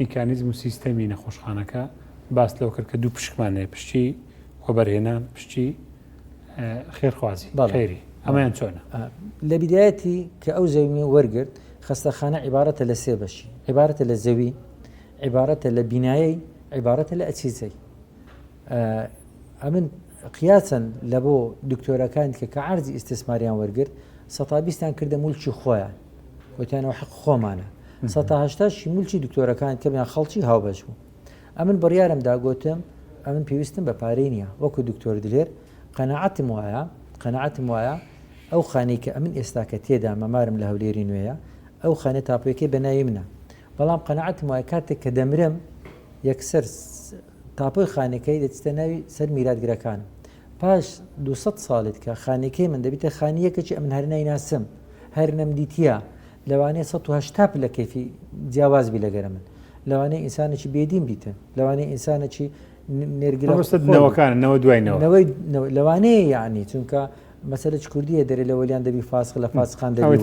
میکانیزم و سیستەمی نەخۆشخانەکە باس لەوە کرد کە دوو پشکمان هەیە پشکی وەبەرهێنان پشکی خێرخوازی خێری ئەمەیان چۆنە؟ لە بیدایەتی کە ئەو زەویە وەرگرت خەستەخانە عیبارەتە لە سێ بەشی عیبارەتە لە زەوی عیبارەتە لە بینایەی عیبارەتە لە ئەچیزەی ئەمن قیاسەن لە بۆ دکتۆرەکان کە کە عرضی ئیستیسماریان وەرگرت سەتا بیستیان کردە مولکی خۆیان وتیانەوە حەق خۆمانە سەتا هەشتاشی مولکی دکتۆرەکان کەمیان خەڵکی هاوبەش بوو ئەمن بڕیارم دا گۆتم ئەمن پێویستم بە پارەی نییە وەکو دکتۆر دلێر قەناعەتم وایە قەناعەتم وایە ئەو خانەی کە ئەمن ئێستاکە تێدا مەمارم لە هەولێری نوێیە ئەو خانە تاپۆیەکەی بە ناوی منە بەڵام قەناعەتم وایە کاتێک کە دەمرم یەکسەر تاپۆی خانەکەی دەچتە ناوی سەر میراتگرەکانم پاش 200 ساڵێت کە خانەکەی من دەبیتە خانیەکەچی ئەمن هەر نایناسم هەر نەمدیتیە لەوانەیە 180 پلە کەیفی جیاواز بی لەگەرە من لەوانەیە ئینسانێکی بێدین بیتن لەوانەیە ئینسانێکی نێرگلە نەوەکان نەوە دوای نەوەی لەوانەیە یعنی چونکە مەسەلەی کوردیە دەرێ لە وەلیان دەبی فاسق لە فاسقان دەبی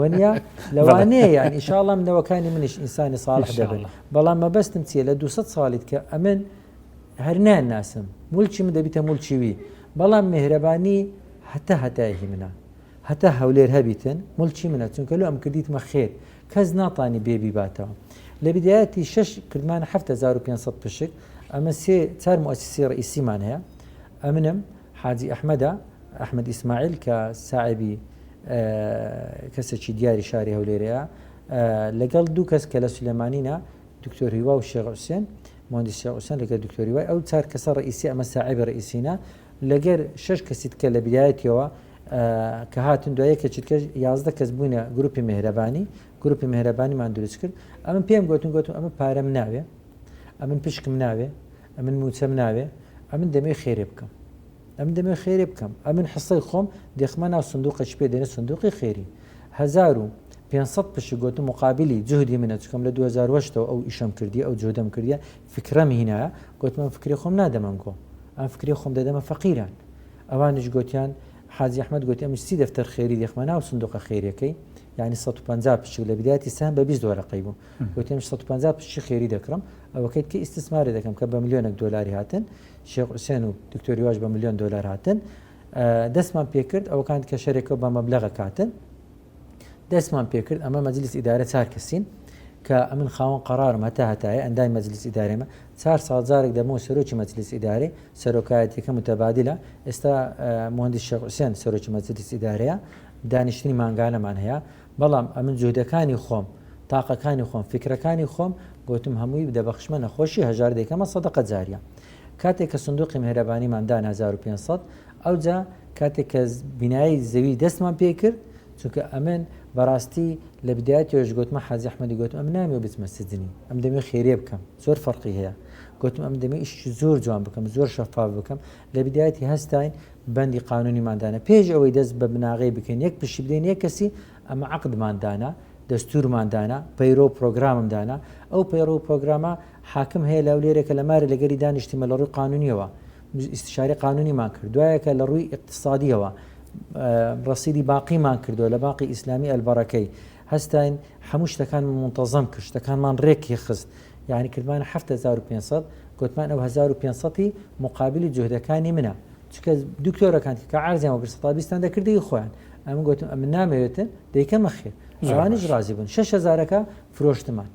وەنیە لەوانەیە یان ئیشاڵم نەوەکانی منیش ئینسانی ساڵح دەبن بەڵام مەبەستم چییە لە 200 ساڵیت کە ئەمن هەر نان ناسم ملکی من دەبیتە ملکی وی بەڵام مهرەبانی هەتا هەتای هی منە هەتا هەولێر هەبیتن ملکی منە چونکە لۆ ئەم کردیتمە خێر کەس ناتانی بێ بیباتەوە لە بدایەتی شەش کردمان 7500 پشک ئەمە سێ چار موسسی ڕئیسیمان هەیە ئەمنم حاجی ئەحمەدە، ئەحمەد ئیسماعیل کە ساعبی کەسێکی دیاری شاری هەولێرەیە لەگەڵ دوو کەس کە لە سلێمانینە دکتۆر هیوا و شێخ حوسێن مهندس شێخ حوسێن لەگەڵ دکتۆر هیوای ئەو چار کەسە ڕئیسی ئەمە ساعبی ڕئیسینە لەگەر شەش کەسی تکە لە بدایەتیەوە کە هاتن دوای کەچی تکە 11 کەس بووینە گروپی مهرەبانی گروپی مهرەبانیمان دروست کرد ئەمن پێم گوتن گوتم ئەمە پارەم ناوێ ئەمن پشکم ناوێ ئەمن موچەم ناوێ ئەمن دەمێ خێرێ بکەم ئەمن دەمێ خێرێ بکەم ئەمن حسەی خۆم دێخمە ناو سندوقێکی پێ دێنێ سندوقی خێری 1500 پشک گوتم مقابلی جهدی منە چکەم لە 2008 ەوە ئەو ئیشەم کردی ئەو جهدەم کردیە فکرەم هینایە گوتم ئەم فکری خۆم نادەم ئەنگۆ ئەم فکری خۆم دەدەمە فەقیران ئەوانیش گوتیان حاجی ئەحمەد گوتی ئەمش سی دەفتەر خێری دێخمە ناو سندوقە خێریەکەی یعنی 150 پشک لە بدایەتی سەهم بە 20 وەرەقەی بوو گوتی ئەمش 150 پشکی خێری دەکڕم ئەوەکەیت کە ئیستسماری دەکەم کە بە ملیۆنێک دۆلاری هاتن شێخ حوسێن و دکتۆر هیواش بە ملیۆن دۆلار هاتن دەستمان پێکرد ئەوەکان کە شەرێکە بە مەبلەغە کاتن دەستمان پێکرد ئەمە مەجلیس ئیدارە چار کەسین کە ئەمن خاوەن قەرارم هەتا هەتایە ئەندای مەجلیس ئیدارێمە چار ساڵ جارێک دەبمەوە سەرۆکی مەجلیس ئیدارەی سەرۆکایەتیەکە متەبادلە ئێستا مهندس شێخ حوسێن سەرۆکی مەجلیس ئیدارەیە دانیشتنی مانگانەمان هەیە بەڵام ئەمن جوهدەکانی خۆم، تاقەکانی خۆم، فیکرەکانی خۆم گۆتم هەمووی دەبەخشمە نەخۆشی هەژار دەیکەمە سەدەقە جاریە. کاتێک کە سندوقی مهرەبانیمان دانا 1500 ئەوجا کاتێک کە بینایی زەوی دەستمان پێ کرد چونکە ئەمن بەڕاستی لە بدایەتیەوەش گۆتمە حاجی ئەحمەدی گۆتم ئەمن نامەوێ بچمە سجنی ئەم دەمێ خێرێ بکەم زۆر فەرقی هەیە گۆتم ئەم دەمێ ئیشی زۆر جوان بکەم زۆر شەفاف بکەم لە بدایەتی هەستاین بەندی قانونیمان دانا پێش ئەوەی دەست بە بناغەی بکەین یەک پشی بدەین یەک کەسی ئەمە عەقدمان دانا دەستورمان دانا پەیرۆ و پرۆگرامم دانا ئەو پەیڕەو و پرۆگرامە حاکم هەیە لە هەولێرێکە لە مارێ لەگەری دانیشتیمە لە ڕووی قانونیەوە ئیستشاری قانونیمان کرد دوایەکە لە ڕووی ئیقتسادیەوە ڕەسیدی باقیمان کردووە لە باقی ئیسلامی ئەلبەڕەکەی هەستاین هەموو شتەکان منتەزەم کرد شتەکانمان ڕێکی خست یعنی کردمان 7500 گوتمان ئەو 1500 مقابلی جوهدەکانی منە چونکە دکتۆرەکان کە عەرزیان وەگرت سەتا بیستان دەکردە هی خۆیان ئەمن گوتم ئەمن نامەوێتن دەیکەمە خێر ئەوانیش ڕازی بوون شەش هەزارەکە فرۆشتمان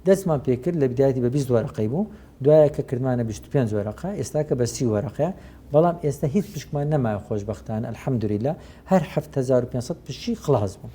دەستمان پێکرد لە بدایەتی بە 20 وەرەقەی بوو دوایە کە کردمانە 25 وەرەقە ئێستا کە بە 30 وەرەقەیە بەڵام ئێستا هیچ پشکمان نەمایە خۆشبەختانە الحمدلله هەر 7500 پشکی خلاص بوو.